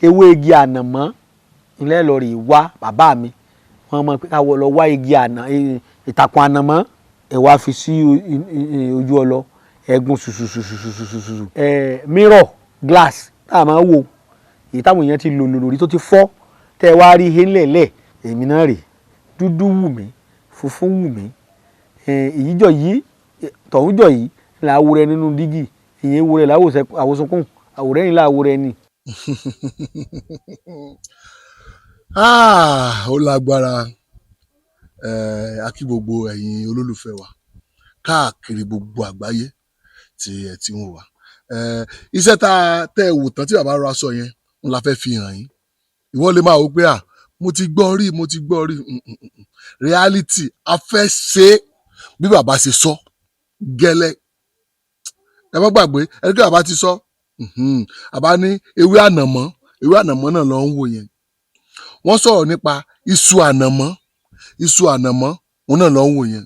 Ewé igi ànàmọ́ ilé lọ rè wá bàbá mi. Wọ́n mọ̀ pé ká wọ lọ wá igi ànà ìtàkùn ànàmọ́, ẹ wá fi sí ojú ọlọ, ẹ̀gún ṣùṣùṣùṣùṣùṣù. Ẹ mirror glass tá a máa wò, èyí táwọn èèyàn ti lò lórí tó ti fọ́, tẹ́ ẹ wá rí ihe ńlẹ̀ẹ́lẹ̀, èmi náà rè. Dúdú wù mí, funfun wù mí, èyí jọ yìí, tọ̀hún jọ yìí là á wúrẹ́ nínú dígì, ìyẹn wúrẹ́ làwòsànkùn àwòrán yìí là á wúrẹ́ ni. Ah, ó lágbára. A kí gbogbo ẹ̀yin olólùfẹ́ wa káàkiri gbogbo àgbáyé tí ẹ ti ń wò wá. Iṣẹ́ tá a tẹ́ ẹ wò tán tí bàbá rọ aṣọ yẹn ń la fẹ́ fi hàn yín. Ìwọ lè máa wò pé à, mo ti gbọ́ rí, mo ti gbọ́ rí. Reality a fẹ́ ṣe é bí bàbá ṣe sọ gẹ́lẹ́. Ẹ má gbàgbé ẹni tí bàbá ti sọ. Bàbá ní ewé ànàmọ́, ewé ànàmọ́ náà ló ń wò yẹn. Wọ́n sọ̀rọ̀ nípa iṣu ànàmọ́, iṣu ànàmọ́ òun náà ló ń wò yẹn.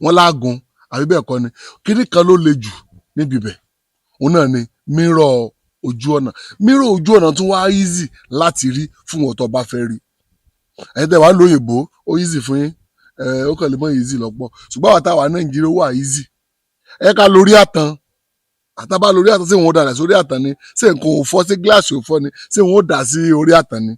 Wọ́n láàgùn àbí bẹ́ẹ̀ kọ́ ni. Kíní kan ló le jù níbi ibẹ̀, òun náà ni mírọ̀ ojú ọ̀nà. Mírọ̀ ojú ọ̀nà tún wá easy láti rí fún wọn tó bá fẹ́ rí. Ẹ̀yin tẹ́ wàá lóyìnbó, ó easy fún yín, ó kàn lè mọ́ easy lọ́pọ̀, ṣùgbọ́n àwọn táwa Nàìjíríà, ó wà easy. Ẹ ká lórí àtàn, àtàbà lórí àtàn, ṣé wọn ò dà sórí àtàn ni? Ṣé nǹkan ò fọ́ sí gíláàsì ò fọ́ ni? Ṣé wọn ò dà sí orí àtàn ni?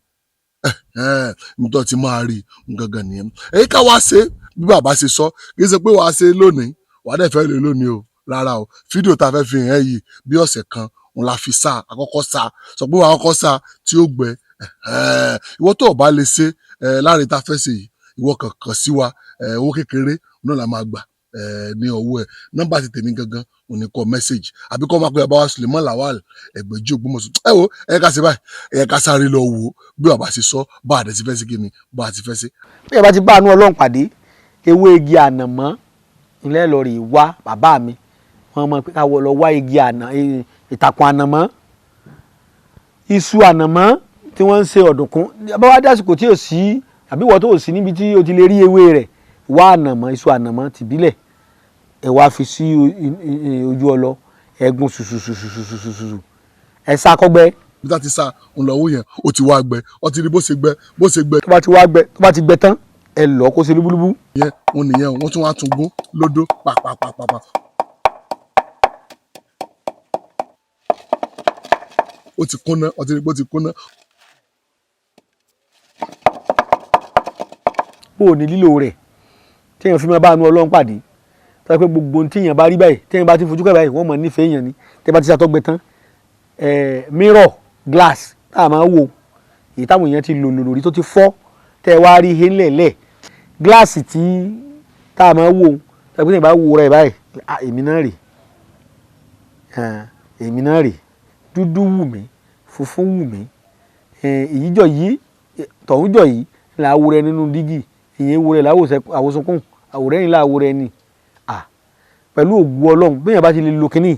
Nítorí tí máa rí gangan nìyẹn. Èyí ká wá ṣe bí bàbá ṣe sọ. Kì í ṣe pé wàá ṣe lónìí, wàá dẹ̀ fẹ́ lè lónìí o, rárá o. Fídíò tá a fẹ́ fi hàn ẹ́ yìí, bí ọ̀sẹ̀ kan òun la fi sá àkọ́kọ́ sá, sọ pé wàá kọ́kọ́ sá tí ó gbẹ. Ìwọ tó o bá lè ṣe láàrin tá a fẹ́ ṣe yìí, ìwọ kàn sí wa. Owó kékeré náà la máa gbà ní ọwọ́ ẹ̀. Nọ́mbà ti tèmi gangan òun ni kọ message àbí kọ́ máa pe bàbá wa Suleiman Lawal Ẹgbẹ̀jì Ògbómọ̀ṣọ́. Ẹ wo, ẹ ká ṣe báyìí, ẹ ká sáré lọ wò ó bí bàbá ṣe sọ, bá a dẹ̀ ti fẹ́ sí kíni, bá a ti fẹ́ sí. Bí ẹ bá ti bá àánú Ọlọ́run pàdé, ewé igi ànàmọ́ ilé lọ rè wá bàbá mi. Wọ́n mọ̀ pé ká wọ lọ wá igi ànà ìtàkùn ànàmọ́, iṣu ànàmọ́ tí wọ́n ń ṣe ọ̀dùnkún. Bá wá dásìkò tí ò sí, àbí wọ́n tó ò sí níbi tí o ti lè rí ewé rẹ̀, wá ànàmọ́, iṣu ànàmọ́ tìbílẹ̀, ẹ wá fi sí ojú ọlọ, ẹ̀gún ṣùṣùṣùṣùṣùṣù, ẹ sá kọ́gbẹ́. Bí tá ti sá òun lọ́wọ́ yẹn, ó ti wá gbẹ, ó ti rí bó ṣe gbẹ, bó ṣe gbẹ. Tó bá ti wá gbẹ, tó bá ti gbẹ tán, ẹ lọ kó ṣe lúbúlúbú. Yẹn òun nìyẹn, wọ́n tún wá tún gún lódó pàpàpàpàpà. Ó ti kúnná, ó ti rí bó ti kúnná. Bó o ní lílo rẹ̀ téèyàn fi máa bá àánú Ọlọ́run pàdé, tó yẹ pé gbogbo ohun téèyàn bá rí báyìí, téèyàn bá ti fojú kẹ́ báyìí, wọ́n mọ̀ nífẹ̀ẹ́ èèyàn ni. Tẹ́ bá ti ṣàtọ́gbẹ tán, mirror glass tá a máa wò, èyí táwọn èèyàn ti lò lórí tó ti fọ́, tẹ́ ẹ wá rí ihe ńlẹ̀ẹ́lẹ̀, gíláàsì tí tá a máa wò, tẹ́ ẹ pé téèyàn bá wo rẹ̀ báyìí, èmi náà rè, èmi náà rè. Dúdú wù mí, funfun wù mí, èyí jọ yìí, tọ̀hún jọ yìí là á wúrẹ́ nínú dígì, ìyẹn wúrẹ́ làwòsànkùn àwòrán yìí là á wúrẹ́ ni. Pẹ̀lú ògùn Ọlọ́run, bí èèyàn bá ti lè lo kínní,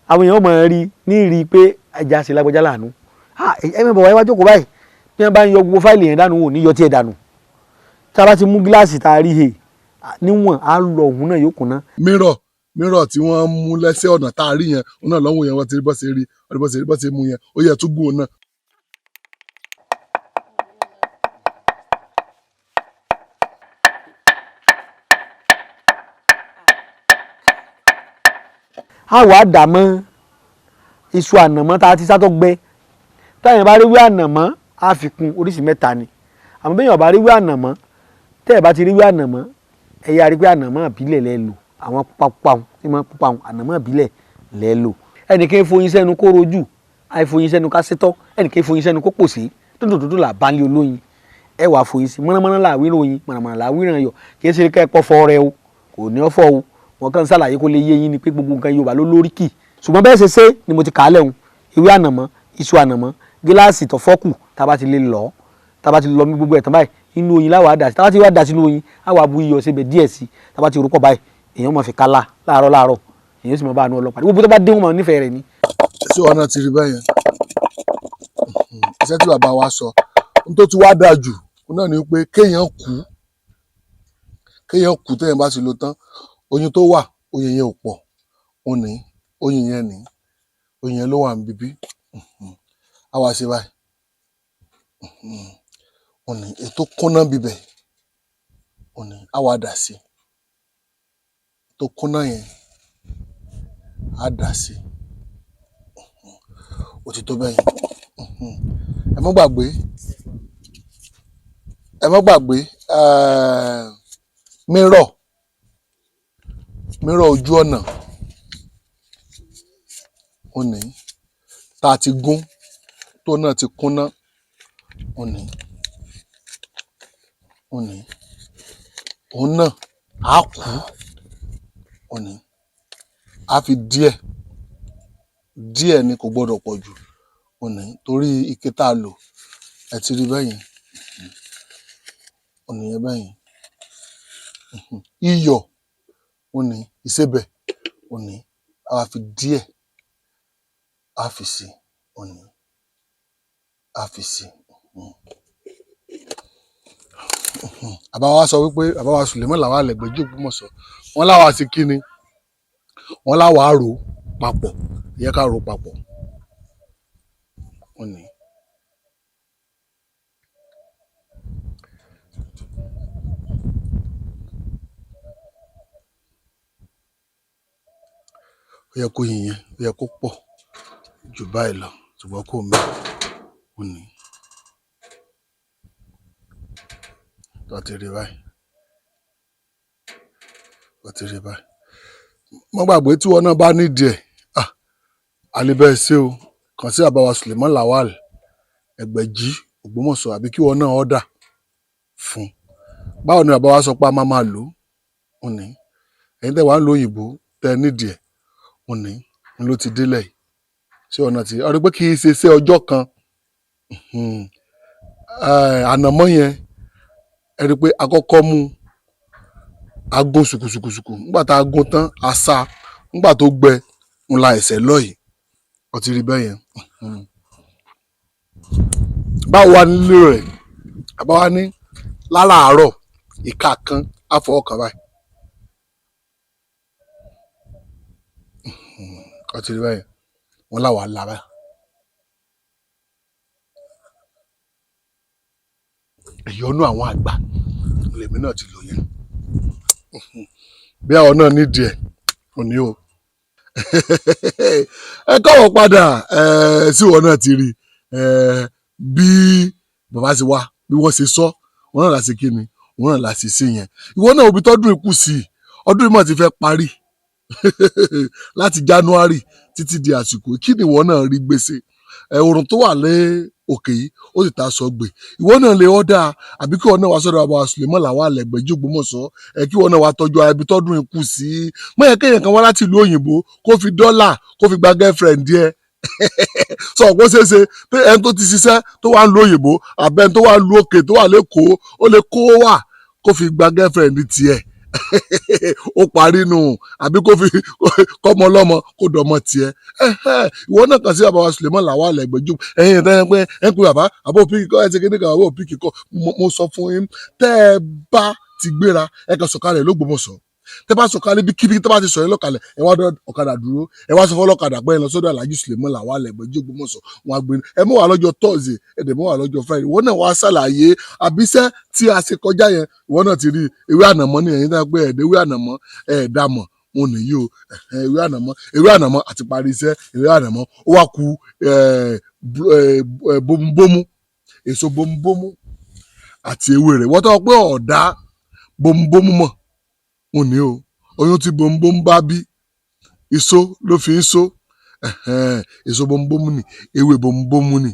àwọn èèyàn máa rí ní rí i pé ẹja ṣe lágbájá láàánú. Ẹ mọ̀ bọ̀ wáyé wá jókòó báyìí, bí wọ́n bá ń yọ gbogbo fáìlì yẹn dànù, ò ní yọ tiẹ̀ dànù. Tá a bá ti mú gíláàsì tá a rí he níwọ̀n, á lọ òun náà yóò kúnná. Mírọ̀ tí wọ́n mú lẹ́sẹ̀ ọ̀nà tá a rí yẹn, òun náà lọ́wọ́ yẹn, wọ́n ti rí bọ́ ṣe rí, wọ́n rí bọ́ ṣe rí, bọ́ ṣe mú yẹn, ó yẹ tún gún òun náà. A wàá dà mọ́ iṣu ànàmọ́ tá a ti sátọ́ gbẹ. Táyà bá rí wí ànàmọ́, á fi kún oríṣìí mẹ́ta ni. Àmọ́ bẹ́ẹ̀ yàn bá rí wí ànàmọ́, tẹ́ ẹ̀ bá ti rí wí ànàmọ́, ẹ yá rí pé ànàmọ́ ìbílẹ̀ lẹ lò. Àwọn pupa tí wọ́n pupa, ànàmọ́ ìbílẹ̀ lẹ lò. Ẹnìkan foyin sẹ́nu kó rojú, àìfoyin sẹ́nu ká sétọ́, ẹnìkan foyin sẹ́nu kó pòsè. Dúdú dúdú là bá ń lé olóyin, ẹ wàá foyin sí mọ̀nàmọ́ná là wíran oyin, mọ̀nàmọ́ná là wíran yọ. Kì í ṣe kẹ́ ẹ pọ̀ fọ́ rẹ o, kò ní ọ́ fọ́ o. Wọn kàn ń ṣàlàyé kó lè yé yín ni pé gbogbo nǹkan Yorùbá ló lóríkì. Ṣùgbọ́n bẹ́ẹ̀ ṣe ṣe ni mo ti kà á lẹ́hùn: ewé ànàmọ́, iṣu ànàmọ́, gíláàsì tó fọ́kù, tá a bá ti lè lọ, tá a bá ti lọ mí gbogbo ẹ̀ tán báyìí, inú oyin láwàá dà sí. Tá a bá ti wá dà sínú oyin, á wàá bu iyọ̀ síbẹ̀ díẹ̀ sí. Tá a bá ti rúpọ̀ báyìí, èèyàn máa fi kálá láàárọ̀ láàárọ̀, èèyàn sì máa bá àánú ọlọ́pàá gbogbo tó bá dé, wọn máa nífẹ̀ẹ́ rẹ̀ ni. Ṣé wọn náà ti rí bẹ́ẹ̀ yẹn? Iṣẹ́ tí bàbá wa sọ, n tó ti wá dáa jù náà ni pé kéèyàn kú, kéèyàn kú. Téèyàn bá ti lò tán, oyin tó wà, oyin yẹn ò pọ̀, ó ní oyin yẹn ní oyin yẹn ló wà níbí. Á wá ṣe báyìí. Òun ní ètò kúnná bíbẹ̀, òun ní á wá dà sí. Tó kúnná yẹn á dà sí. Ó ti tó bẹ́ẹ̀ yẹn. Ẹ má gbàgbé, ẹ má gbàgbé mirror, mirror ojú ọ̀nà, òun ní tá a ti gún, tó náà ti kúnná, òun ní, òun ní òun náà á kú, òun ní á fi díẹ̀ díẹ̀ ni, kò gbọdọ̀ pọ̀ jù, òun ní torí ike tá a lò. Ẹ ti rí bẹ́ẹ̀ yẹn, òun nìyẹn bẹ́ẹ̀ yẹn. Iyọ̀, òun ní ìsebẹ̀, òun ní á wá fi díẹ̀, á fi sí, òun ní á fi sí. Bàbá wa sọ wípé bàbá wa Suleiman Lawal Ẹgbẹ̀jí Ògbómọ̀ṣọ́, wọ́n láwa sí kíni, wọ́n láwa rò papọ̀. Ìyẹn ká rò papọ̀, òun ní. Ó yẹ kó yin yẹn, ó yẹ kó pọ̀ jù báyìí lọ, ṣùgbọ́n kò mẹ́, òun ní. Tó ti rí báyìí, ó ti rí báyìí. Má gbàgbé, tí wọn náà bá nídìí ẹ̀, àlebẹ́ ṣe o, kàn sí bàbá wa Suleiman Lawal Ẹgbẹ̀jí Ògbómọ̀ṣọ́, àbí kí wọn náà order fún. Báwo ni bàbá wa sọ pé a máa máa lò ó ní? Ẹ̀yin tẹ́ wàá ń lo òyìnbó, tẹ́ nídìí ẹ̀, òun ní n ló ti délẹ̀ yìí. Ṣé ọ̀nà tí ọ̀rẹ́ pé kì í ṣe iṣẹ́ ọjọ́ kan? Ànàmọ́ yẹn, ẹ rí i pé akọ́kọ́ mú a gún ṣùkùṣùkùṣùkù. Nígbà tá a gún tán, a sá, nígbà tó gbẹ, ń la ẹsẹ̀ lọ yìí. Ó ti rí bẹ́ẹ̀ yẹn. Báwo wá nílé rẹ̀? Bàbá wa ní láràárọ̀, ìka kan á fọwọ́ kàn báyìí. Ó ti rí bẹ́ẹ̀ yẹn. Wọ́n láwa là báyìí. Ìyọnú àwọn àgbà lèmi náà ti lò yẹn. Bí àwọn náà nídìí ẹ̀, òní o. Ẹ káwọ́ padà sí, ìwọ náà ti rí bí bàbá ṣe wá, bí wọ́n ṣe sọ, wọn náà láti kí ni, wọn náà láti ṣe yẹn. Ìwọ náà, òbí tọ́dún ikú sí i, ọdún yìí mọ̀ ti fẹ́ parí láti January títí di àsìkò. Kí ni ìwọ náà rí gbèsè ẹ? Oòrùn tó wà lé òkè yìí, ó sì ta aṣọ gbè. Ìwọ náà lè order, àbí kí ìwọ náà wá sọ́dọ̀ bàbá Suleiman Lawal Ẹgbẹ̀jí Ògbómọ̀ṣọ́ ẹ, kí ìwọ náà wá tọ́jú ara ibi tọ́dún ikú sí i. Mọ̀ yẹ kéèyàn kan wá láti ìlú òyìnbó kó fi dọ́là kó fi gba girlfriend díẹ̀ sọ. Kó ṣeé ṣe pé ẹni tó ti ṣiṣẹ́ tó wà ń lu òyìnbó, àbẹ́ ẹni tó wà ń lu òkè, tó wà lẹ́kọ̀ọ́, ó lè kó wà kó fi gba girlfriend tiẹ̀, ó parí nù, àbí kó fi kọ́mọ ọlọ́mọ kó dọmọ tiẹ̀. Ìwọ náà kàn sí bàbá wa Suleiman Lawal Ẹgbẹ̀jú. Ẹ̀yin ẹ̀ pé ẹ̀ ń pè bàbá àbó pick kọ́ ẹ̀ ti kéde kan, àbó pick kọ́. Mo sọ fún yín, tẹ́ ẹ bá ti gbéra, ẹ kàn sọ̀kalẹ̀ l'Ógbómọ̀ṣọ́. Tẹ́ bá sọ̀kalẹ̀ bí kíbi tẹ́ bá ti sọ̀ yín lọ́kalẹ̀, ẹ wá dọ́ ọ̀kadà dúró, ẹ wá sọ fún ọlọ́kadà pé ẹ lọ sọ́dọ̀ Alhaji Suleiman Lawal Ẹgbẹ̀jí Ògbómọ̀ṣọ́. Wọn á gbé ẹ mọ̀ wá lọ́jọ́ Thursday, ẹ dẹ̀ mọ̀ wá lọ́jọ́ Friday. Ìwọ náà wá ṣàlàyé àbíṣẹ́ tí a ṣe kọjá yẹn. Ìwọ náà ti rí ewé ànàmọ́ ní ẹ̀yìn náà pé ẹ̀ẹ́dẹ́ ewé ànàmọ́ ẹ̀ẹ́dá mọ̀, òun nìyí o. Ewé ànàmọ́, ewé ànàmọ́ àti parí iṣẹ́ ewé ànàmọ́. Ó wá ku bomubomu, èso bomubomu àti ewé rẹ̀. Wọ́n tọ́ pé ọ̀dà bomubomu mọ̀, òun ní o. Oyún tí bomubomu bá bí, iṣó ló fi ń so. Èso bomubomu ni, ewé bomubomu ni.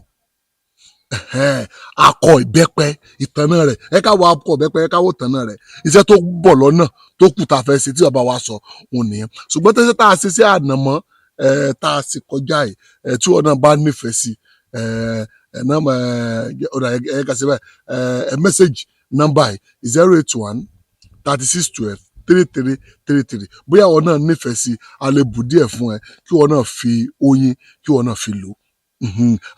Akọ ìbẹ́pẹ, ìtànná rẹ̀, ẹ ká wo akọ ìbẹ́pẹ, ẹ ká wo ìtànná rẹ̀. Iṣẹ́ tó bọ̀ lọ́nà tó kù tá a fẹ́ ṣe tí bàbá wa sọ, òun nìyẹn. Ṣùgbọ́n tẹ́sẹ̀ tá a ṣe sí ànàmọ́ tá a ṣe kọjá yìí, tí wọn náà bá nífẹ̀ẹ́ sí ẹ nọ́mbà ẹ, ọ̀dà ẹ kà sí báyìí, ẹ message nọ́mbà yìí, 08136123333. Bóyá wọn náà nífẹ̀ẹ́ sí, a lè bù díẹ̀ fún ẹ kí wọn náà fi oyin, kí wọn náà fi lò ó,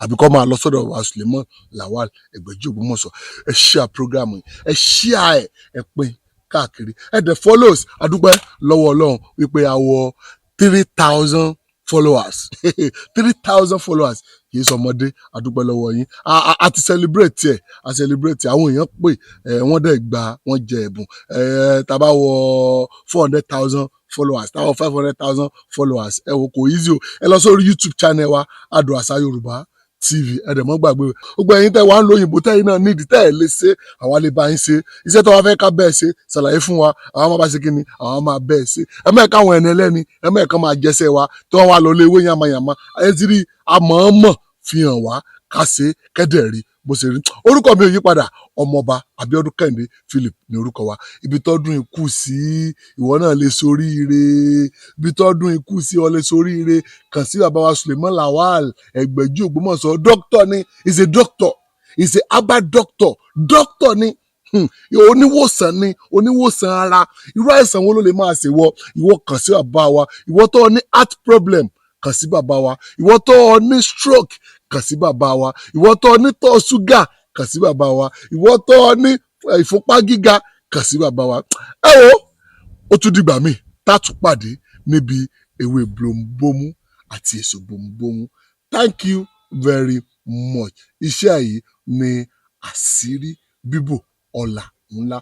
àbí kọ́ máa lọ sọ́dọ̀ wa Suleiman Lawal Ẹgbẹ̀jí Ògbómọ̀ṣọ́. Ẹ share program yìí, ẹ share ẹ, ẹ pín káàkiri, ẹ dẹ̀ follow us. Adúpẹ́ lọ́wọ́ Ọlọ́run wípé a wọ 3,000. followers, 3,000 followers, kì í sọmọdé. Àdúpẹ́ lọ́wọ́ yín. A ti celebrate ẹ̀, a celebrate. Àwọn èèyàn pè ẹ̀, wọ́n dẹ̀ gba, wọ́n jẹ ẹ̀bùn ẹ̀. Tá a bá wọ 400,000 followers, tá a wọ 500,000 followers, ẹ wò, kò easy o. Ẹ lọ sórí YouTube channel wa, Adùn Àṣà Yorùbá TV. Ẹ dẹ̀ mọ́ gbàgbé, gbogbo ẹ̀yin tẹ́ wàá ń lo òyìnbó, tẹ́yin náà nídìí tẹ́ ẹ̀ lè ṣe, àwa lè bá yín ṣe. Iṣẹ́ tó wá fẹ́ ká bẹ́ẹ̀ ṣe, ṣàlàyé fún wa, àwọn máa bá ṣe kíni, àwọn máa bẹ́ẹ̀ ṣe. Ẹ mọ̀ ẹ̀ka àwọn ẹni ẹlẹ́ni, ẹ mọ̀ ẹ̀ka máa jẹsẹ̀ wa tí wọ́n wá lọ lé ewé yamayama. Ẹ ti rí àmọ̀ọ́mọ̀ fi hàn wá ká ṣe kẹ́dẹ̀ rí bó ṣe rí. Orúkọ mi ò yí padà, Ọmọọba Abíọ́dún Kẹ́hìndé Philip ní orúkọ wa. Ibi tọ́dún ikú sí, ìwọ náà lè soríire. Ibi tọ́dún ikú sí, ọ lè soríire. Kàn sí bàbá wa Suleiman Lawal Ẹgbẹ̀jú Ògbómọ̀ṣọ́. Doctor ni, is a doctor, is a herbal doctor. Doctor ni, oníwòsàn ni, oníwòsàn ara. Irú àìsàn wo ló lè máa ṣe wọ ìwọ? Kàn sí bàbá wa. Ìwọ tó ní heart problem, kàn sí bàbá wa. Ìwọ tó ní stroke, kàn sí bàbá wa. Ìwọ tó ní tọ́ ṣúgà, kàn sí bàbá wa. Ìwọ tó ní ìfúnpá gíga, kàn sí bàbá wa. Ẹ wo, ó tún dìgbà míì tá a tún pàdé níbi ewé blombomu àti èso bombomu. Thank you very much. Iṣẹ́ yìí ní àṣírí bíbò ọ̀la ńlá.